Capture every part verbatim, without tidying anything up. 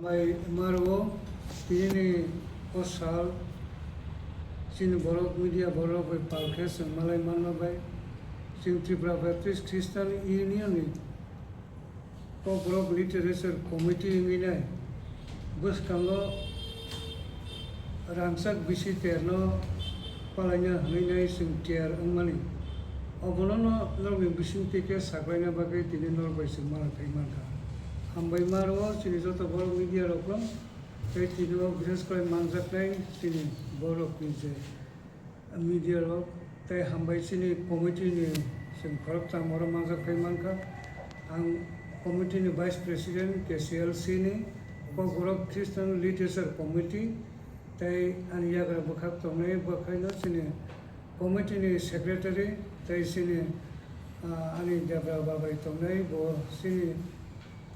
Bai maro tinini o sal chini borok media borok bai pal khe chwng malai manma bai chwng Tripura Baptist Christian Union ni Kokborok Literature Committee wngwi nai bwskango rangchak bisi terno palaina hwnwi nai chwng tiyar wngmani. Obono no norokni bisingtwi khe saklaina bagwi tini norok bai chwng malai phai mankha. Hambai maro chini joto borok media rokno tei tini o bises khlai manjaknai chini borokni je media rok tei hambai chini committee ni chwng khoroktham oro manjak phai mankha. Ang committee ni vice president K C L C ni Kokborok Christian Literature Committee tei ani yagra bwkhak tongnai bwkhaino chini committee ni secretary tei chini, ah, ani debra babai tongnai bo chini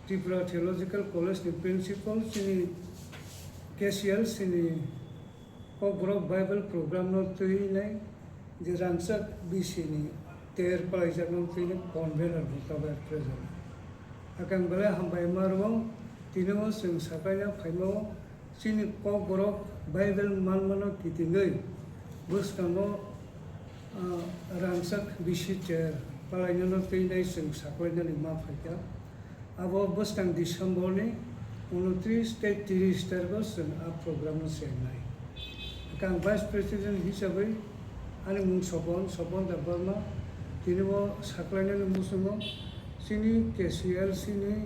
Tripura Theological College ni principal chini K C L C ni Kokborok Bible program no twi nai je rangchak bisi ni ter palaijakno twi nai convener bo tabuk present. Akang belai hambai ma rwng tini o chwng sakaina phaima o chini Kokborok Bible manmano kitingwi bwskango, ah, rangchak bisi ter palainano twi nai chwng saklainani ma phaikha. Abo bwskang December ni unotris tei tris tarikh o chwng a program no chengnai. Hwnkhe ang vice president hisabwi ani mung Sopon, Sopon Debbarma, tini bo saklainani muchungo chini K C L C ni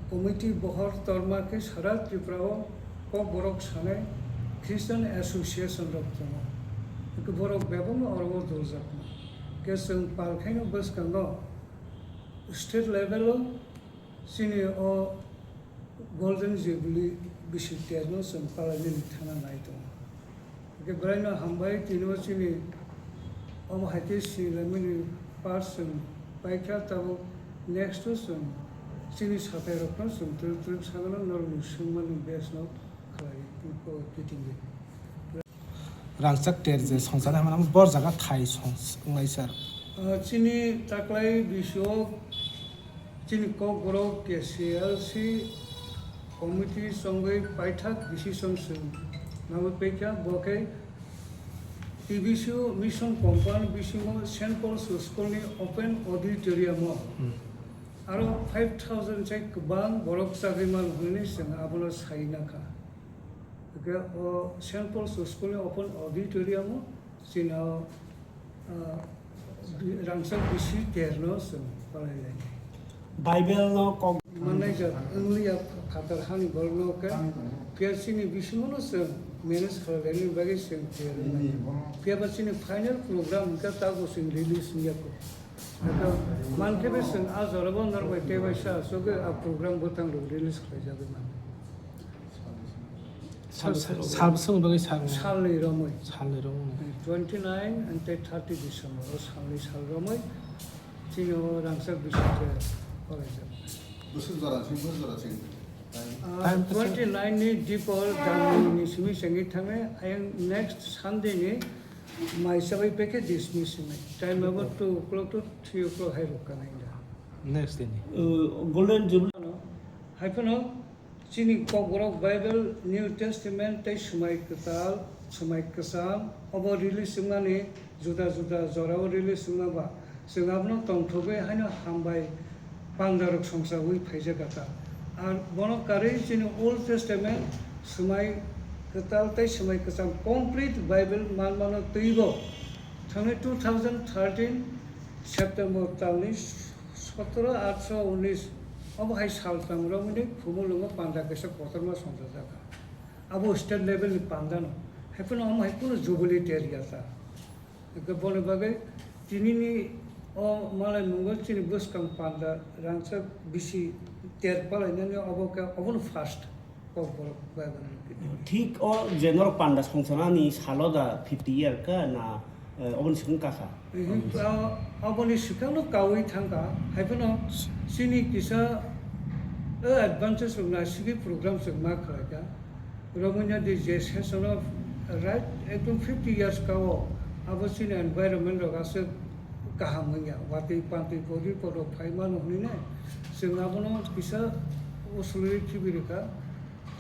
committee bohor torma khe sara Tripura o Kokborok sanai Christian Association rok tongo. Hwnkhe borok bebakno oro o duljakma. Hwnkhe chwng pal khaino bwskango state level o chini o Golden Jubilee bisi terno chwng palainani thana nai tongo. Hwnkhe bwlaino hambai tini o chini omo hai khe sinilaimani part chwng paikha, tabuk next o chwng chini satai rokno chwng twrwk twrwk sagano norokni swngmani base no khlai kitingwi. Rangchak ter je songchar hai mano bor jaga thai song wngnai sir. Ah, chini taklai bisio chini Kokborok K C L C committee chongwi paithak decision chwng nangwi paikha, bo khe T B C o mission compound bisingo Saint Paul's School ni open auditorium o Hmm. aro five thousand chai kwbang borok chagwi mano hwnwi chwng abono sai nakha. Hwnkhe o Saint Paul's School ni open auditorium o chini o, ah, bi-, rangchak bisi terno chwng palai lai. Bible no kok manai jak wngli ya phatar hani borok no khe P R C ni bisingo no chwng manage khlai laini bagwi chwng ter wngmani. Phiya ba chini final program hwnkhe tabuk chwng release wngya kho. Hwnkhe mankhe be chwng a jora bo norok bai tei bai sa aswk a program bwtang rok release khlai jagwi mano. Sal, sal, sal bwswk ni bagwi sal. Salni romwi. Salni romwi. Twenty nine and tei thirty December o salni sal romwi chini o rangchak bising khe palaijak. Bwswk jora sing, bwswk jora sing. Ah, twenty nine ni dipor jamni ni simi sengwi thangnai, ayang next Sunday ni mai chabai pekhe dismiss hinwi. Time abo two o'clock to three o'clock hai rok kanai da. Next day ni. Uh, Golden Jubilee. Hai phano Chini Kokborok Bible, New Testament tei Swmai Kwtal, Swmai Kwcham, obo release wngmani juda juda jorao release wngma ba, chwng abono tongthogwi haino hambai pandarok songchawi phaijak kha. Ar bono karwi chini Old Testament, Swmai Kwtal tei Swmai Kwcham complete Bible manmano twibo thangwi two thousand thirteen September talni sotoro atso unis obo hai saltam romwi ni Khumulwngo panda kaisa kotorma songchajakha. Abo state level ni panda no. Haiphano omo hai kunu jubilee ter ya ta. Hwnkhe boni bagwi tinini o malai mungo chini bwskang panda rangchak bisi ter palainani obo khe obono first. Kokborok Bible ni kitab. Thik o je norok panda songchanani salo da fifty year ka na, eh, oboni swkang kakha? Mhm, ah, oboni swkangno kaui thangkha, haiphano chini kisa, eh, advances rok naisingwi program chwng ma khlaikha. Romania di je session of right ekdom fifty years kao abo chini environment rok aswk kaham wngya, watwi pantwi pori porok phai mano hwnwi nai. Chwng abono kisa usulwi khibi rwkha,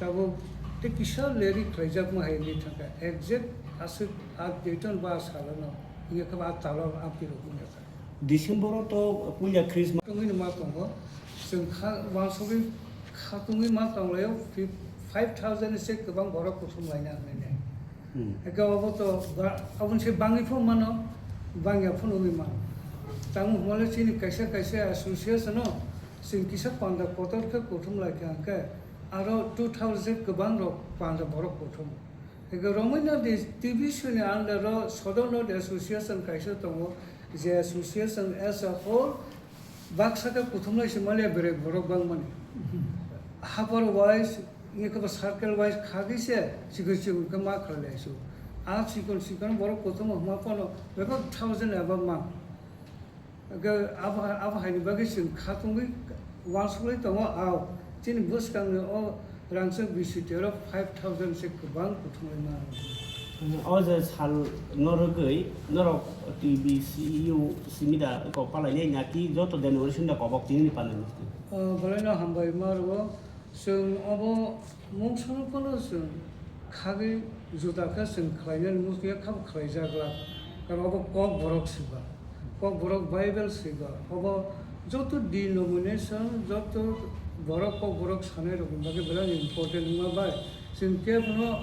Tabuk tei kisa leri khlaijakma hai wngwi thangkha, exact aswk a date-o ba a salo no wngya khe ba a talo amtwi rok wngya kha. December-o to puila Christmas. Tongwi no ma tongo, chwng kha wansugwi kha tongwi ma tonglaio, fif-, five thousand ni se kwbang borok kuthum laina hwnwi nai. Hmm. Eke obo to ba-, aboni se bangwi phano mano, bangya phano wngwi mano. Tamo hwnmale chini kaisa kaisa association-o chwng kisa panda kotor khe kuthum lai kha hwnkhe, aro two thousand kwbang rok panda borok kuthum. Eke romwi no di T B C ni under-o Southern North Association kaisa tongo, je association as a whole baksa khe kuthumlai se manya berek borok bangmani. Hapar wise, wngkhe ba circle wise khagwi se chikon chikon khe ma khlai lai su. A chikon chikon borok kuthum hwnma phano bebak thousand above mang. Hwnkhe abo, abo haini bagwi chwng kha tongwi uansugwi tongo, ao chini bwskangni o rangchak bisi tero five thousand se kwbang kuthumlai mano. O je sal no rwgwi norok T B C U simi da kok palainai naki joto denomination da kobok tini ni panani? O, belai no hambai ma rwo. Chwng obo mungsa no phano chwng khagwi juda khe chwng khlainani muchungya khabo khlaijak glak. Karon obo kok borok siba, kok borok Bible siba, obo joto denomination, joto borok kok borok sanai rokni bagwi belai important wngma bai chwng kebo no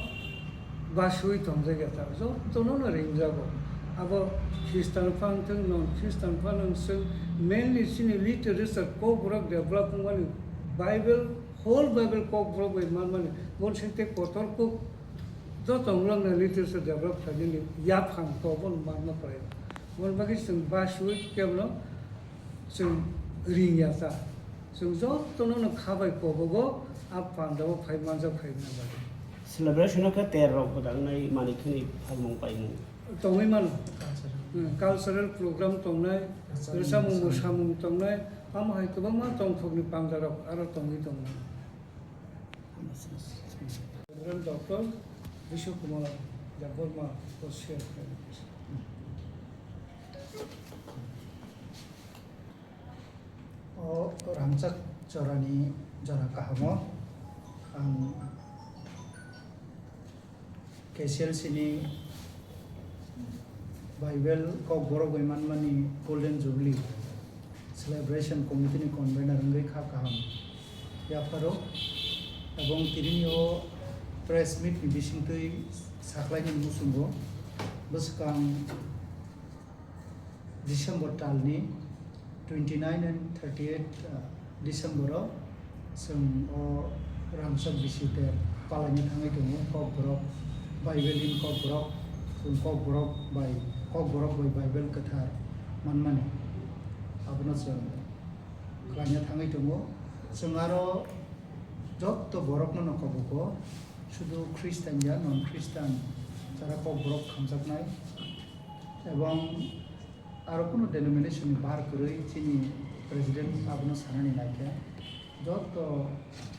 basiwi tongjak ya ta, joto no no ringjago. Abo Christian phan thwng, non Christian phan wng chwng mainly chini literature kok borok develop wngmani Bible Whole Bible kok borok bai manmani, boni sing tei kotor kok joto wnglamna literature develop khlainani yaphang kok bono manma kwlaio. Boni bagwi chwng basiwi kebono chwng ringya ta. Chwng jotono no kha bai kobogo a pandao phai manjak phai mani bagwi. Celebration o khe ter rok gwdang nai manwi khwnwi phalmung paimung. Tongwi mano. Cultural. Hmm, cultural program tongnai, rwchapmung mwsamung tongnai, amo hai kwbangma tongthokni pandarok aro tongwi tongnai. Reverend Doctor Biswa Kumar Debbarma ko share khlai. O rangchak jorani jora kahamo ang K C L C ni Bible Kokborok bai manmani Golden Jubilee Celebration Committee ni convener wngwi kha kaham yapharo, ebong tini o press meet ni bisingtwi sakhlaini muchungo bwskang December talni twenty nine and thirty eight, uh, December o chwng o rangchak bisi ter palaina thangwi tongo, Kokborok Bible in Kokborok, chwng Kokborok bai, Kokborok bai Bible kwthar manmani abono chwng khlaina thangwi tongo. Chwng aro jotto borokno no kobogo, sudu Christian ya non Christian jara Kokborok khamjaknai ebong aro kunu denomination ni bar kwrwi chini president abono sanani naikha, joto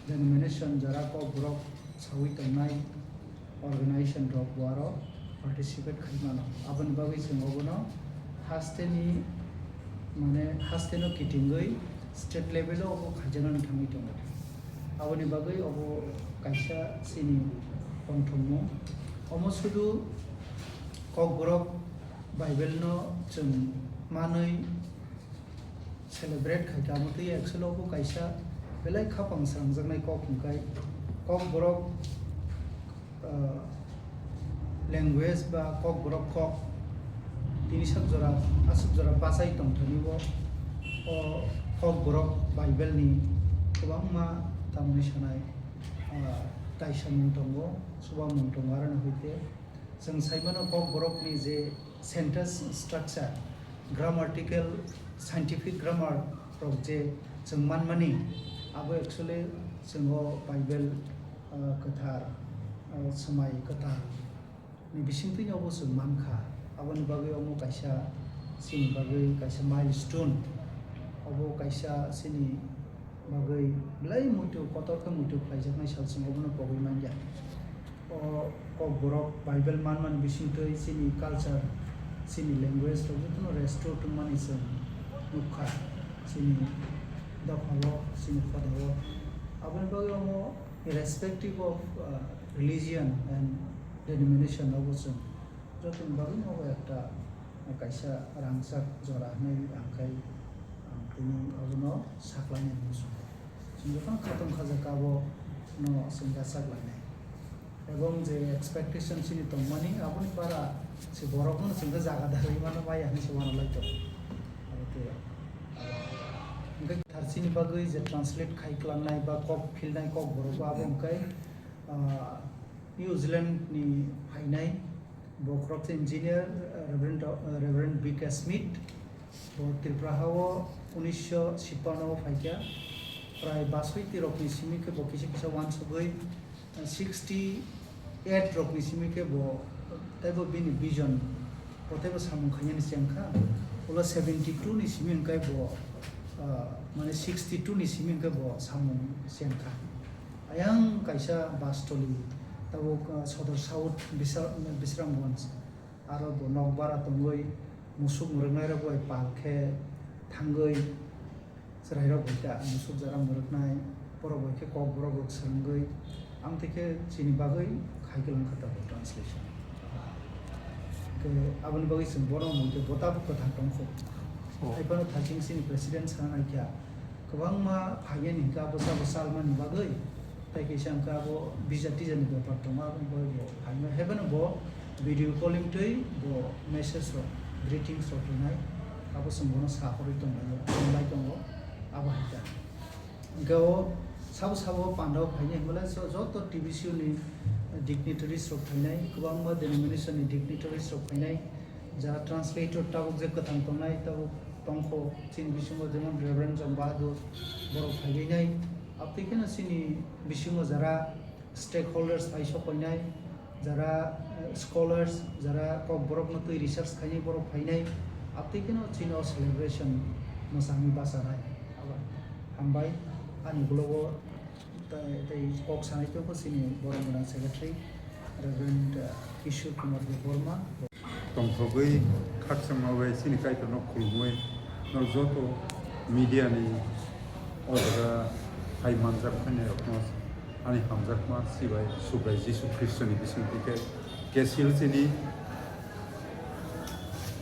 denomination jara Kokborok sawi tongnai organization rok bo aro participate khai mano. Aboni bagwi chwng obono haste ni, mane, haste no kitingwi state level o obo khaijaknani thangwi tongo. Aboni bagwi obo kaisa chini tongthokmung. Omo sudu Kokborok Bible no chwng manwi celebrate khai kha, amo twi actually obo kaisa belai khapang srangjaknai kok hwnkhai Kokborok, ah, language ba Kokborok kok tini sak jora aswk jora bachai tongthani o, o Kokborok Bible ni kwbangma tamni sanai, ah, taisamung tongo, chubamung tongo, aroni hoite chwng saimano Kokborokni je sentence structure, grammatical, scientific grammar rok je chwng manmani, abo actually chwng o Bible, ah, kwthar, ah, swmai kwtal ni bisingtwi abo chwng mankha. Aboni bagwi omo kaisa chini bagwi kaisa milestone, obo kaisa chini bagwi belai muitu kotor khe muitu khlaijaknai sal chwng obono pogwi manya. O Kokborok Bible manmani bisingtwi chini culture, chini language rok jotono restore tongmani chwng nukha chini dophao, chini phodao. Aboni bagwi omo Irrespective of uh, religion and denomination, obo chwng jotoni bagwi obo ekta kaisa rangchak jora hinwi ang khai ang tini obono saklainani muchungo. Chwng jotono khatong khajakha abono chwng yachak lainai. Ebong je expectation chini tongmani aboni para se borokno chwng khe jaga darwi mano maya hinwi se uanalai tongo. Abo tei abo. Hwnkhe tharchini bagwi je translate khai kwlangnai ba kok philnai kokborok bo abo hwnkhe, ah, New Zealand ni phainai bokhorok engineer, ah, Reverend Do-, ah, Reverend B K Smith. Bo Tripura hao unisho chhippanno o phaikha, prai basoi tirokni simi khe bo kisa kisa uansugwi sixty eight rokni simi khe bo teibo bini vision, bo teibo samung khainani chengkha. Ulo seventy two ni simi hwnkhe bo, ah, mane sixty two ni simi hwnkhe bo samung chengkha. Ayang kaisa bus toli, tabuk, ah, Sodor South Bisa-, Bisramganj, aro bo nok bara tongwi musuk mwrwknairok bai pal khe thangwi chwrairok bai ta musuk jara mwrwknai, borok bai khe kokborok rok swrwngwi, ang tei khe chini bagwi khai kwlang kha tabuk translation. Khe aboni bagwi chwng bono mui khe bo tabuk kwthang tongkho. Oh. Hai phano thaching chini president sana naikha, kwbangma phaiyani hinkhe abo sabo salmani bagwi, tei kaisa hinkhe abo visa tisa ni bepar tongo, aboni bagwi bo phaima. Hai phano bo video calling twi bo message rok, greetings rok rinai, abo chwng bono sa horwi tonglaio, tonglai tongo, abo hai kha. Hinkhe o sabo sabo pandao phainai hinmale so joto T B C U ni dignitaries rok phainai, kwbangma denomination ni dignitaries rok phainai, jara translator tabuk je kwthang tongnai tabuk tongkho chini bisingo, jemon Reverend Jom Bahadur borok phaibainai, abtwi kheno chini bisingo jara stakeholders pai sok painai, jara, eh, scholars, jara kokborokno twi research khainai borok phainai, abtwi kheno chini o celebration mwchangwi bachanai. Abo hambai ani ulogo tei, tei kok sanai tongo chini borok gwnang secretary Reverend, eh, Kishore Kumar Debbarma. Tongthogwi khakchangma bai chini Kaitorno khulumwi, no joto media ni o jaga hai manjak phainairokno ani hamjakma Chibai Subrai Jisu Khristoni bisingtwi khe K C L C ni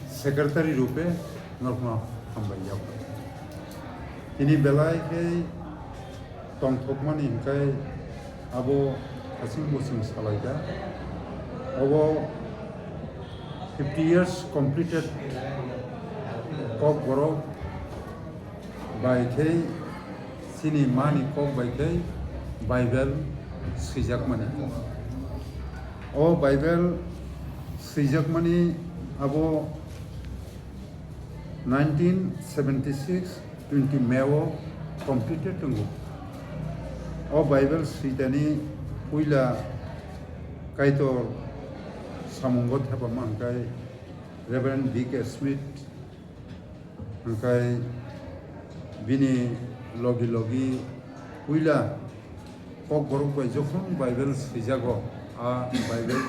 secretary rupe norokno hambai yago. Tini belai khe tongthokmani hwnkhe abo hasing bosong salaikha. Obo fifty years completed Kokborok bai khe chini mani kok bai khe Bible swijakmani. O Bible swijakmani abo nineteen seventy six twenty May o completed tongo. O Bible switani puila Kaitor samungo thepama hwnkhe Reverend B K Smith, hwnkhe bini logi logi puila Kokborok bai jokhon Bible swijago, a Bible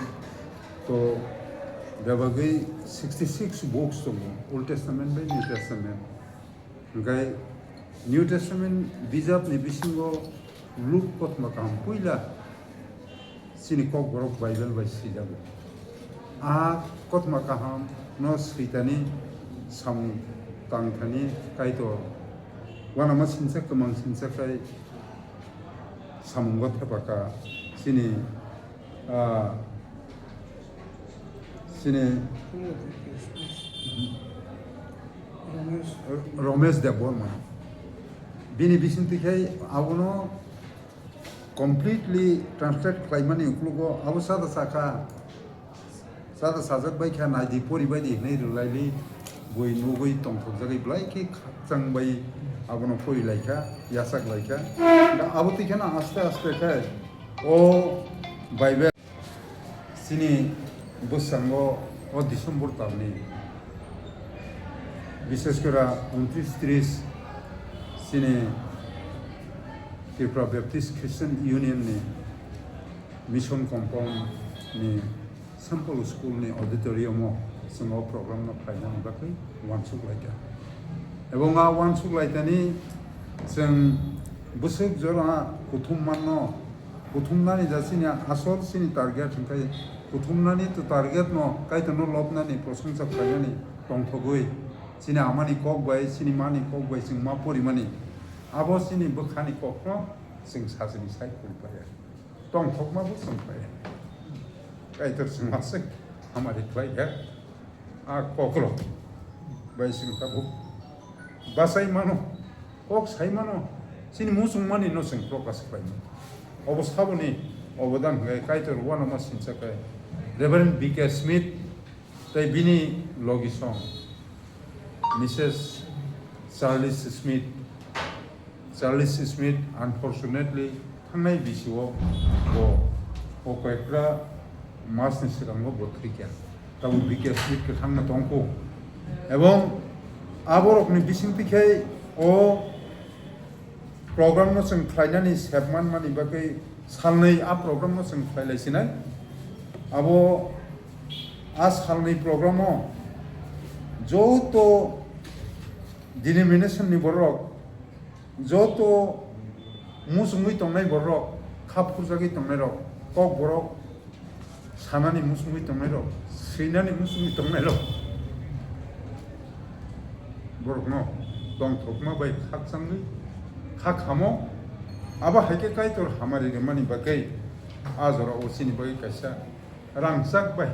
to bebagwi sixty six books tongo, Old Testament bai New Testament. Hwnkhe New Testament bijapni bisingo Luk kothoma kaham puila chini Kokborok Bible bai swijago. A kothoma kaham no switani samung tangthani Kaitor uanama sinsa kwmang sinsa khai samungo thepakha chini, ah, chini Romesh Debbarma. Bini bisingtwi khai abono completely translate khlaimani uklogo abo sada sakha. Sada sajak bai kha, naidi, pori bai di hinwi rwlaili, bui nugwi tongthokjagwi belai khe khakchang bai abono pori lai kha, yachak lai kha. Da abo twi kheno aste aste khe o Bible chini bwskango o December talni, bishes kora untris tris chini Tripura Baptist Christian Union ni Mission Compound ni Saint Paul School ni auditorium o chwng o program no khlainani bagwi uansuk lai kha. Ebong a uansuk lai thani chwng bwswk jora kuthum manno Kuthumnani ja chini asol chini target hwnkhe kuthumnani to target no Kaitorno lobnani prosongsa khlainani tongthogwi chini amani kok bai chini mani kok bai chwng ma porimani abo chini bwkhani kokno chwng sajini sai khulpaya. Tongthokma bo chwng pai. Kaitor chwng aswk hamari khlai kha. A kokrok bai chwng tabuk bachai mano, kok sai mano, chini muchungmani no chwng prokash khlai mano. Obo saboni obodan hwnkhe Kaitor uanama sincha khe Reverend B K Smith tei bini logisong Missus Charles Smith. Charles Smith, unfortunately, thangnai bisio bo, bo koyekta masni swkango bo thwikha. Tabuk B K Smith kwthangno tongkho. Ebong aborokni bisingtwi khe o program no chwng khlainani sep manmani bagwi salnwi a program no chwng khlailai sinai. Abo a salnwi program o joto denomination ni borok, joto muchungwi tongnai borok, kha phurjagwi tongnairok, kok borok sanani muchungwi tongnairok, swinani muchungwi tongnairok, borokno tongthokma bai khakchangwi kha khamo. Abo hai khe Kaitor hamari rwmani bagwi a jora o chini bagwi kaisa rangchak bai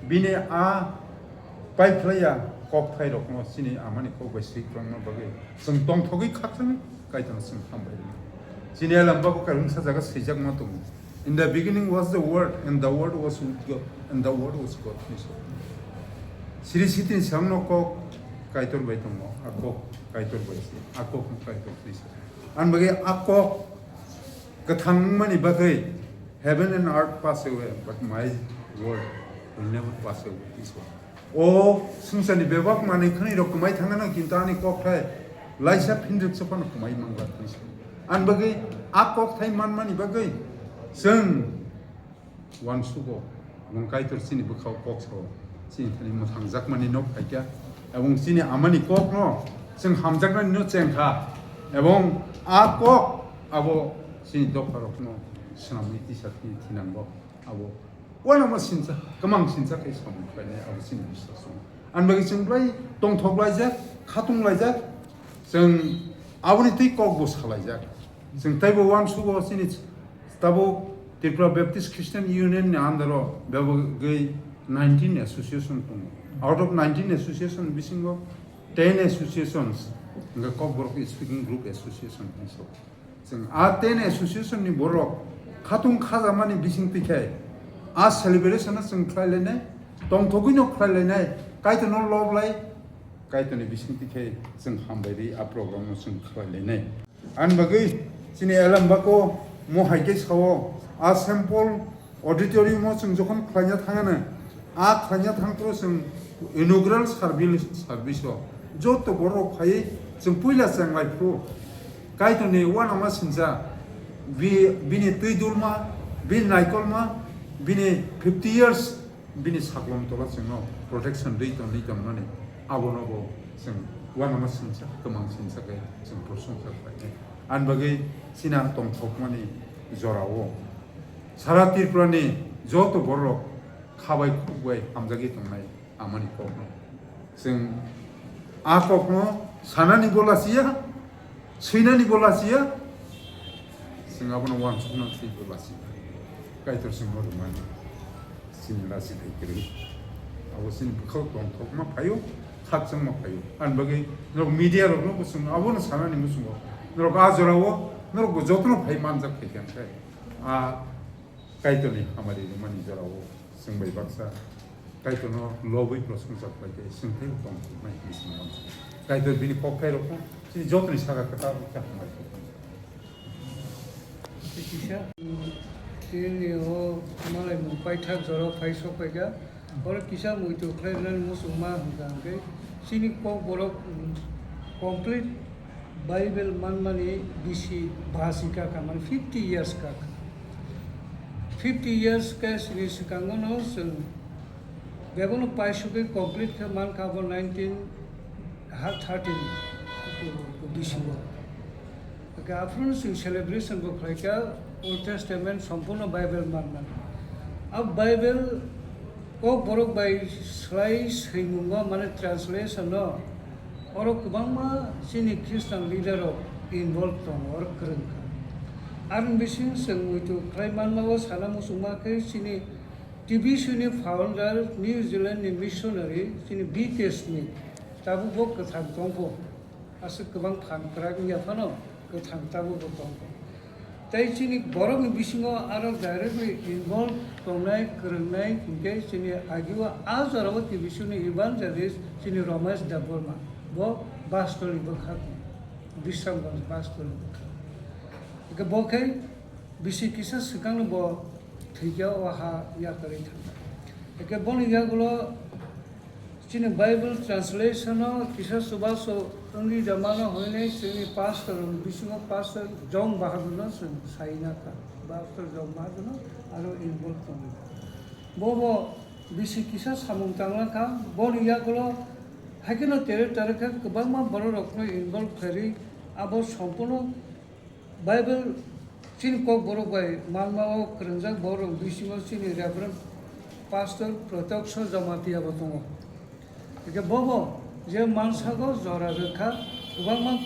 bini a paiphlaiya kokthai rokno chini amani kok bai swi kwrwngma bagwi chwng tongthogwi khakchangwi Kaitorno chwng hambai rwdi. Chini elem bago kaisa jaga swijakma tongo, "In the beginning was the Word, and the Word was with God, and the Word was God," hinwi sa. Siri sitini samno kok Kaitor bai tongo, a kok Kaitor bai se, a kok no Kaitor hinwi sa. Ani bagwi a kok kwthang wngmani bagwi, "Heaven and earth pass away, but my word will never pass away," hinwi sa. O swngcharni bebak manwi khwnwi rok kwmai thangano, kintu ani kok khe laisa phinrwksa phano kwmai manglak hinwi sa. Ani bagwi a kok thai manmani bagwi chwng uansugo, ebong Kaitor chini bwkhao kok sao, chini thani mwthangjakmani no phaikha, ebong chini amani kokno chwng hamjaknani no chengkha, ebong a kok abo chini dopharokno swnamwi tisa thani thinango. Abo uanama sincha, kwmang sincha khe samung khlainai abo chini biswas tongo. Ani bagwi chwng belai tongthok laijak, khatung laijak, chwng aboni twi kok bo salaijak. Chwng teibo uansugo chini tabuk Tripura Baptist Christian Union ni under o bebagwi nineteen association tongo. Out of nineteen association bisingo ten associations hwnkhe Kokborok Speaking Group Association hinwi sao. Chwng a ten association ni borok khatung khajakmani bisingtwi khe a celebration no chwng khlai lainai, tongthogwi no khlai lainai, Kaitor no lob lai, Kaitor ni bisingtwi khe chwng hambai rwi a program no chwng khlai lainai. Ani bagwi chini elem bako mo hai khe sao, a Saint Paul auditorium o chwng jokhon khlaina thangano, a khlaina thangphuru chwng inaugural service, service o joto borok phaiwi chwng puila chenglai phuru Kaitor ni uanama sincha bi-, bini twi dulma, bini naikolma, bini fifty years bini saklom tola chwngno protection rwi tongwi tongmani abono bo chwng uanama sincha, kwmang sincha khe chwng prosongsa khlainai. Ani bagwi chini tongthokmani jorao sara Tripura ni joto borok kha bai khuk bai hamjagwi tongnai amani kokno. Chwng a kokno sanani bo lachiya, swinani bo lachiya, chwng abono uansukna thwi bo lachiya. Kaitor chwngno rwmani chini lachi thai kwrwi. Abo chini bwkhao tongthokma phaio, khakchangma phaio. Ani bagwi norok media rokno bo chwng abono sanani muchungo. Norok a jorao norok bo jotono phai manjak phaikha, hwnkhe a Kaitorni hamari rwmani jorao chwng bai baksa Kaitorno lobwi prosongsa khlai khe chwng tei tong thoknai hinwi chwng uansukha. Kaitor bini kokthai rokno chini jotoni saka kwtal khe hamari rw thung. Kisa, chini o malaimung paithak jorao phai sok phaikha. Oro kisa muitu khlai rwnani muchungma hwnkha hwnkhe chini Kokborok, mm, complete Bible manmani bisi basi kakha, mane fifty years kakha. Fifty years khe chini swkango no chwng bebono paisugwi complete khe mankha abo nineteen thirteen bisingo. Hwnkhe aphuru chwng celebration bo khlaikha Old Testament sompurno Bible manna. A Bible kok borok bai swlai swimungo mane translation no oro kwbangma chini Christian leader rok involve tongo, oro kwrwngkha. Aroni bising chwng muitu khlai manma o sana muchungma khe chini T B C ni founder, New Zealand ni missionary chini B K Smith tabuk bo kwthang tongkho. Aswk kwbang phan kwrak wngya phano kwthang tabukbo tongkha. Tei chini borokni bisingo aro directly involved tongnai, kwrwngnai hinkhe chini agio a jorao T B C ni evangelist chini Romesh Debbarma, bo Bastoli bwkhak, Bisramganj Bastoli bwkhak. Hwnkhe bo khe bisi kisa swkangno bo thwikha, o ha yakarwi thangkha. Hwnkhe boni yagulo chini Bible translation o kisa chubachu wngwi da mano hwnwi chini pastor rok bisingo Pastor John Bahadur no chwng sai na kha, Pastor John Bahadur no aro involve tongwi kha. Bo bo bisi kisa samung tangna kha, boni yagulo haikhe no tere tere khe kwbangma borok rok no involve khairwi abo sompurno Bible chini Kokborok bai manma o kwrwngjak borok bisingo chini Reverend Pastor Protyokshra Jamatia bo tongo. Hwnkhe bobo je mansago jora rwkha, kwbangma